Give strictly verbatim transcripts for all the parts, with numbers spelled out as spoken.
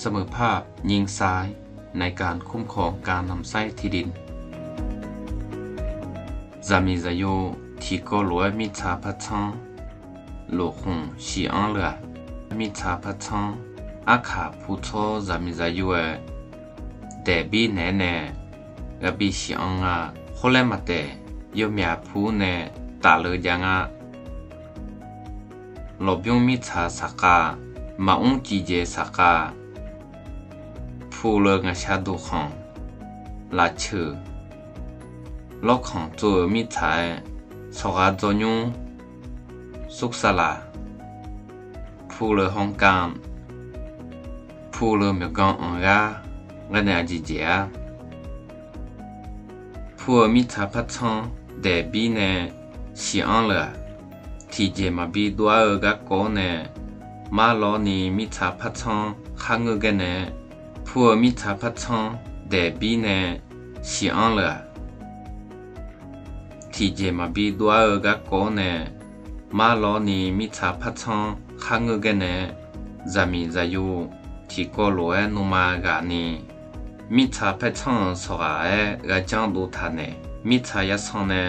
สมุทรภาพ ยิงซ้าย ในการคุ้มครองการนำใช้ที่ดิน Zaqmiq zaqyo tiqkawv lof-aer mirtsaq partsanr lofkhmq siq-anr le-aq, mirtsaq partsanr arkaq pu tsawr zaqmiq zaqyo-aer daeqbir naeq-aer nae ghaq bi siq-anr nga. Khoerlaer maqtaef, yawmyaq pu-anr nae tafle jav nga. Lawqbymr mirtsaq saqkhav, maqmr civjaeq saqkhav, pu le ngaqshaq doqkhanq, lafceuq, lawrkhanq tsov-euq mirtsaq-aer, sawqghaq dzawnymr, sursaqlaq, pu le hawrkam, pu le myawqganq anq gar, ngar nae aqjeq jeq-ar. Pu-eu mirtsaq partsanr daeqbir nae siq-anr le-aq, tiqjeq maqbi dov-ar-eu garkawv-anr nae marlawr ni mirtsaq partsanr kharngeur gaer nae, pu-eu mirtsaq partsanr daeqbir nae siq-anr le-aq, tiqjeq maqbi dov-ar-eu garkawv-anr nae marlawr ni mirtsaq partsanr kharngeur gaer nae, zaqmiq zaqyo tiqkawv lof-aer nuima ghaq ni, mirtsaq partsanr-euq sawqghaq-aer ghaqjanr dov taq naeq, mirtsaq yarsanr nae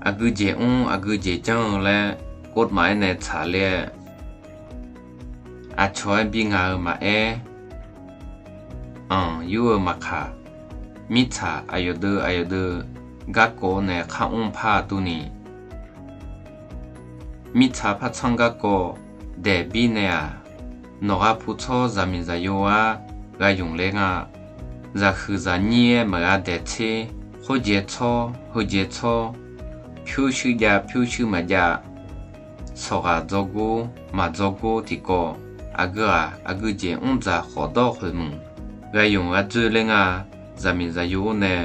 aqgeujeq mr aqgeujeq janr-eu laer kov maf-aer nae tsaqler-aer, aqcawq-aer bi ngaq-eu maqaer, anq yur-eu maqkaq, mirtsaq aqyawf deuv aqyawf deuv garkawv nae khar mr par-eu durni, mirtsaq partsanr garkawv daeqbir nae-aq, nawqghaq pu tsawr zaqmiq zaqyo-ar ghaq ymq ler nga. Zaqhuiq zaqnyir-aer maqghaq daeqtser, khoerjaev tsawr heujaev tsawr, pyurshuir jav pyurshuir maqjav, sawqghaq dzawgor maqdzawgor tiqkawv, aqgeu ghaq aqgeujeq mrdzaq khawf dawr khoeq muiq, ghaq ymq ghaq dzoerler nga. Zaqmiq zaqyo-ar nae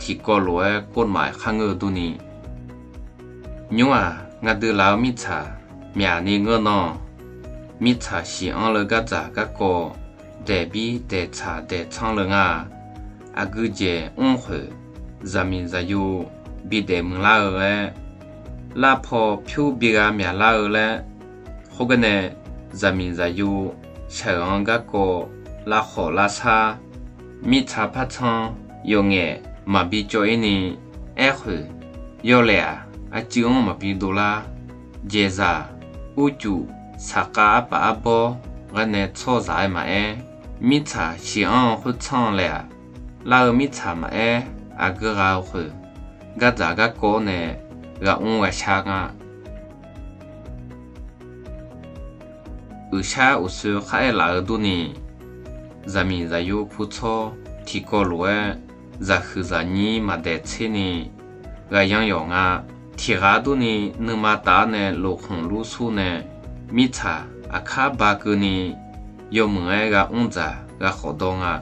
tiqkawv lof-aer kov maf-aer kharngeur-eu durni, nymr-aq, ngar dui laf-eu mirtsaq myaq ni ngeur nan, mirtsaq siq-anr le gardzaq garkawv daeqbir daeqtsaq daeqtsanr le nga. Aqgeujeq mr khoeq, zaqmiq zaqyo bidaef muiqlar-eu laer, larpaw pyur bi gha myaqlar-eu laer, khoergar nae zaqmiq zaqyo shaq-euq-anr garkawv lavkhawf lavshar, mirtsaq partsanr yawf ngaef maqbi cawv-ir ni, aerkhoeq yawlaeq-aq, arcuiv-anr maqbi dovlar, dzaeqzaq, urcuf, saqkhav arpaf arbawr, ghaer nae tsawrzaq-aer maqaer, mirtsaq siq-anr-eu khoertsanr laeq-aq, lar-eu mirtsaq maqaer, aqgeu ghaq-eu khoeq, gardzaq garkawv-anr nae ghaq mr ghaq shar nga. Uiqshar uqshoe kharaer laf-eu durni, zaqmiq zaqyo pu tsawr tiqkawv lof-aer, zaqhuiq zaqnyir maqdaeq tser ni ghaq yanr yawq nga. Tiqghaq durni nuima taf-awr nae lofkhmq lur sur nae, mirtsaq aqkar ba keuvni yawmuiq-aer ghaq mr dzaq ghaq khawf dawr nga.